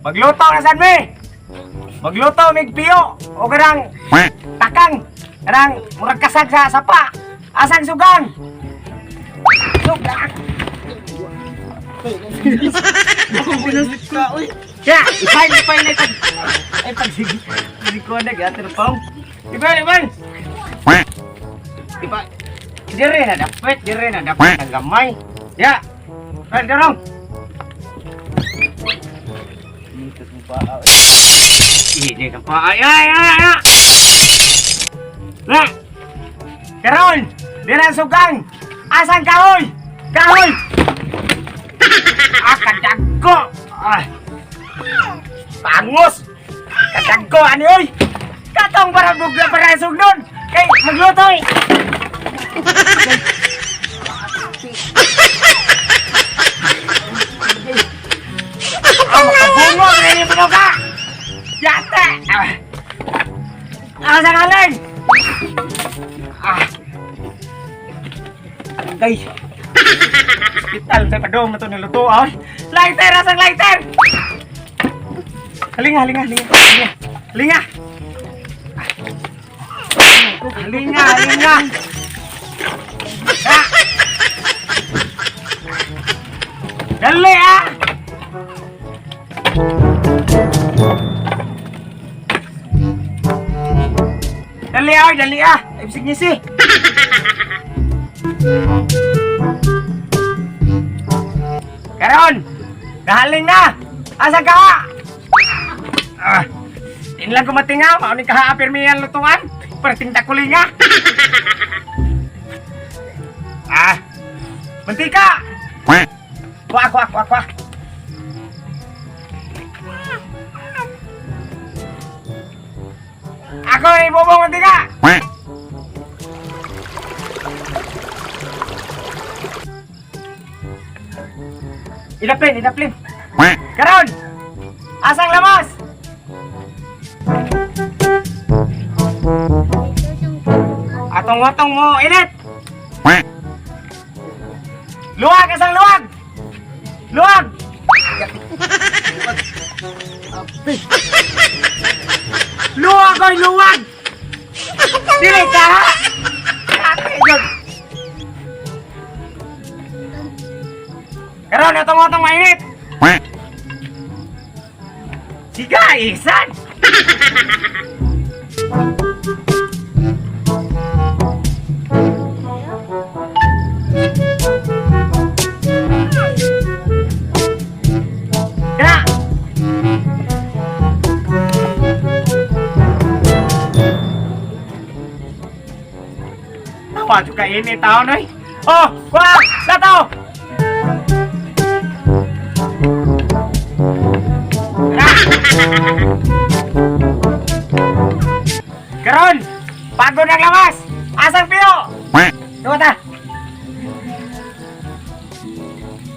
Magluto na sad mi. Magluto mig piyo o kanang takang, kanang murag kasag sa sapa. Asang sugang? Sugang. Ya, ipay, ipay na pag ay pag sige. Hindi ko na gater pong. Ipay, ipay. Ipay. Dire na dapat, dire na dapat ang gamay. Ya. Ay, darong. Ini ang paa. Ay, ay, ay, ay. Na. Karon, dire ang sugang. Asang kahoy? Kahoy. Ah, kadagko. Ah. Pangos. Kadagko ani oy. Katong para bugla para sugnon. Kay magluto eh. Ah, makabungo na yung pinuka. Yate. Ah. Ah, sa kaling. Ah. Guys. Hospital sa padong na to niluto ah. Lighter, asang lighter? Halinga, halinga, halinga. Halinga. Halinga. Halinga, halinga. Ah. Dali ah. Dali ah, dali ah. Ibig ngisi. Karon, nahaling na. Asa ka? Ah, din lang kumatinga, mao ni kaha pirmi ang lutuan. Perting takulinga. Ah, mantika. Kuha, kuha, kuha, kuha. Ako ni bubong mantika. Ilaplin, ilaplin. Karon, asang lamas? Atong-atong mo, init. Luwag, asang luwag? Luwag! Luwag, oy, luwag! Dili ka, ha? Ate, yun. Karon, atong-atong mainit. Siga, isan! Kena! Tawa juga ini tahun oi. Oh, wah, dah tahu. Karon, pagod ang lawas. Asang piyo. Duwa ta.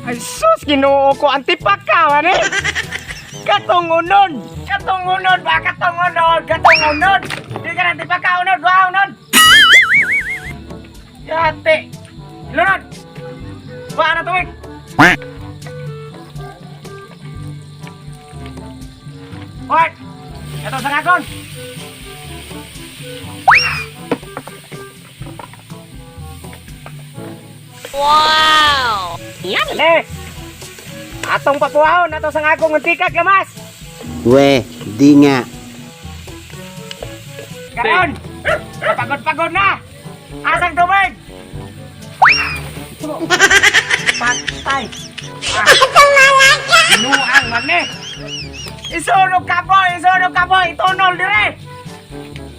Ay sus, Ginoo ko antipak ka man eh. Katong unon, katong unon ba katong unon, katong unon. Di ka antipak ka unon, wa unon. Yate. Lunod. Wa na tuwig. Hoy. Ito sa ngakon. Wow! Yan le. Atong papuahon ato sa ngakong mantikag lamas. We, di nga. Karon. Pagod-pagod na. Asang tubig? Patay. Ah. Ginuang man eh. Isunog ka boy, isunog ka boy, itunol dire.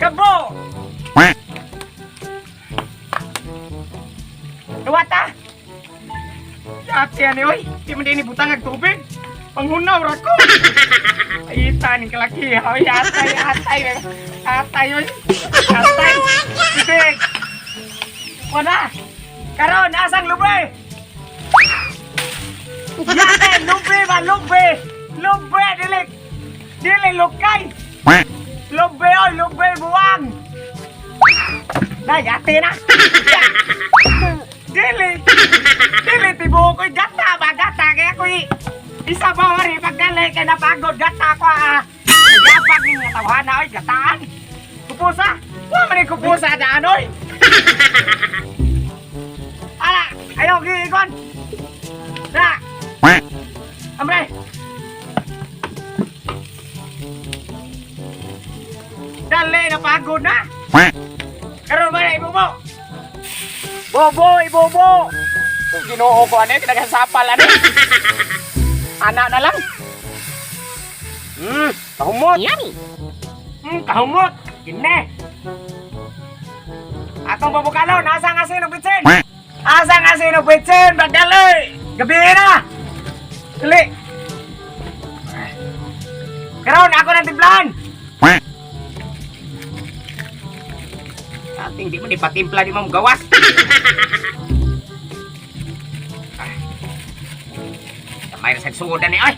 Kabo. Duwata. Yate ani oy, di man din butang ag tubig. Panghunaw ra ko. Ay, ita ning kalaki. Oy, atay, atay. Atay oy. Atay. Tubig. Wala. Karon asang lube? Yate, lube ba lube? Lube dili. Dili lukay. Lube oy, lube buwang. Na, yate na. Dili. Dili tibuok ko'y gata ba gata kaya ko'y Isa ba wari pagdali kay napagod gata ko ah. Nagapag ninyo tawhana oy gataan. Kupusa. Wa man ni kupusa daan oy. Ala, ayaw giikon. Na. Amre. Dali napagod na. Karon ba na ibubo? Bobo, ibubo. Kung Ginoo ko ano, kinagasapal ano. Ana na lang. Kahumot. Yummy! Kahumot. Kine. Atong babukalon, asa nga sino bitsin? Asa nga sino bitsin? Bagdali. Gabi na. Dali. Karon ako ng timplan. Ating di mo ni patimpla di mo gawas. Kamay ra sa suodan ni ay.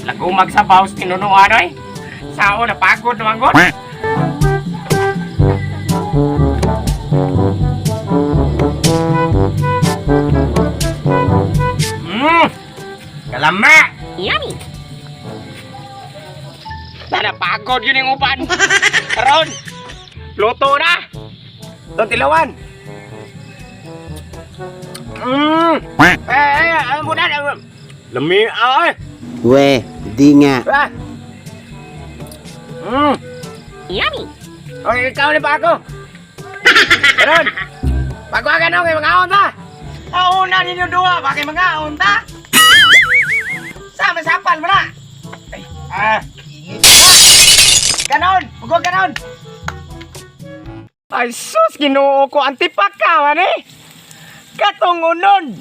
Lagumag sa baws tinunuan oy. Sao na pagod naman gud. Kalama. Yummy! Sana pagod yun yung upan. Karon, luto na. Doon tilawan. Eh, eh, ano mo na? Lami, ay. We, di nga. Ah. Yummy! Okay, ikaw ni Paco. Karon. Paco ka na, kay mga ta. Auna ninyo duha, bakit mga ta? Sama sapal mo na. Ay, ah. Ganon, bugo ganon. Ay sus, Ginoo ko antipak ka man eh. Katong unon.